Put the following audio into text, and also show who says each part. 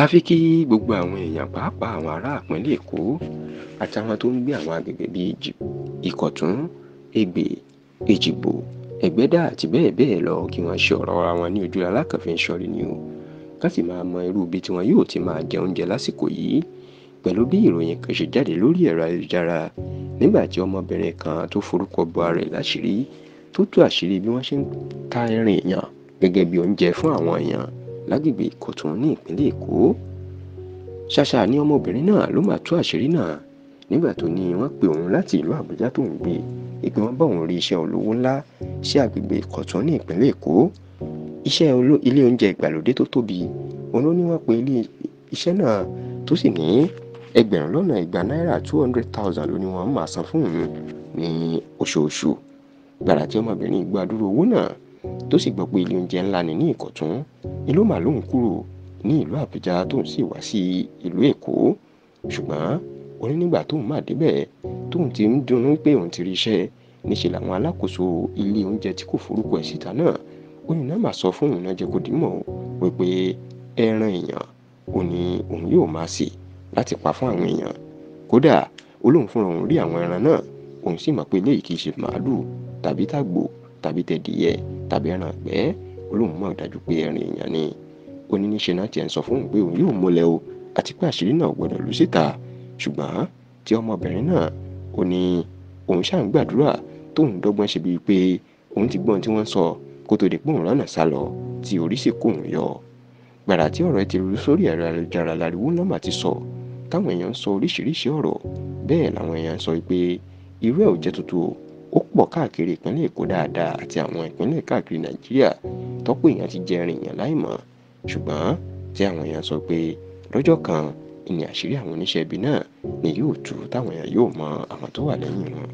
Speaker 1: Àfi kí gbogbo àwọn èèyàn, pàápàá àwọn ará ìpínlẹ̀ Èkó àtàwọn tó ń gbé àwọn agbègbè bíi Ìkọ̀tún, Ẹ̀gbẹ́, Èjìgbò, Ẹ̀gbẹ́dà àti bẹ́ẹ̀ bẹ́ẹ̀ lọ, kí wọ́n ṣe ọ̀rọ̀ ara wọn ní ojú alákànfin sọ̀rí ni o, ká sì máa mọ irú ibi tí wọn yóò ti máa jẹ oúnjẹ lásìkò yìí. Pẹ̀lú bí ìròyìn kan ṣe jáde lórí ẹ̀rọ ayélujára nígbà tí ọmọbìnrin kan tó forúkọ bo ara rẹ̀ láṣìírí tó tú àṣírí bí wọ́n ṣe ń ta ẹran èèyàn gẹ́gẹ́ bí oúnjẹ fún àwọn èèyàn lágbègbè Ìkọ̀tún ní ìpínlẹ̀ Èkó. Ṣàṣà ni ọmọbìnrin náà ló máa tú àṣírí náà nígbà tó ní wọ́n pe òun láti ìlú Àbújá tó ń gbé, ìpè wọn bá òun rí iṣẹ́ olówó ńlá sí agbègbè Ìkọ̀tún ní ìpínlẹ̀ Èkó. Iṣẹ́ ilé oúnjẹ ìgbàlódé tó tóbi òun ló ní wọ́n pe ilé iṣẹ́ náà, tó sì ní 200,000 náírà 200,000 ló ní wọ́n máa san fún òun ní oṣooṣù. Gbàrà tí ọmọbìnrin gba dúró owó náà tó sì gbọ́ pé ilé oúnjẹ ńlá ni ní Ìkọ̀tún ni ló máa lóun kúrò ní ìlú Àbújá tóun sì wá sí ìlú Èkó. Ṣùgbọ́n ó ní nígbà tóun máa débẹ̀ tóun ti ń dunnú pé òun ti rí iṣẹ́, níṣẹ́ làwọn alákòóso ilé oúnjẹ tí kò forúkọ ẹ̀ síta náà ó ní náà máa sọ fún òun náà jẹ́ kó dìímọ̀ wípé ẹran èèyàn ó ní òun yóò máa sè láti pa fún àwọn èèyàn. Kódà ó lóun fúnra òun rí àwọn ẹran náà, òun sì mọ̀ pé eléyìí kì í ṣe màálù tàbí tàgbò tàbí tẹ̀dìyẹ tàbí ẹran ìgbẹ́, ó lóun mọ̀ dájú pé ẹran èèyàn ni. Ó ní níṣe náà tiẹ̀ ń sọ fún òun pé òun yóò múlẹ̀ o àti pé àṣírí náà gbọ́dọ̀ lù síta. Ṣùgbọ́n tí ọmọbìnrin náà ó ní òun ṣáà ń gbàdúrà tóun dọ́gbọ́n ṣe bíi pé òun ti gbọ́n tí wọ́n sọ kó tó di pé òun rọ́nà sá lọ tí orí sì kó òun yọ. Gbàrà tí ọ̀rọ̀ ti rú sórí ẹ̀rọ ayélujára láriwo ńlá mà ti sọ, táwọn èèyàn ń sọ oríṣiríṣi ọ̀rọ̀. Bẹ́ẹ̀ làwọn èèyàn ń sọ pé irú ẹ̀ ò jẹ́ tuntun o, ó pọ̀ káàkiri ìpínlẹ̀ Èkó dáadáa àti àwọn ìpínlẹ̀ káàkiri Nàìjíríà tọ́pọ̀ èèyàn ti jẹ ẹran èèyàn láìmọ̀. Ṣùgbọ́n tí àwọn èèyàn sọ pé lọ́jọ́ kan ìní àṣírí àwọn oníṣẹ́ ibi náà ni yóò tú táwọn èèyàn yóò mọ àwọn tó wà lẹ́yìn wọn.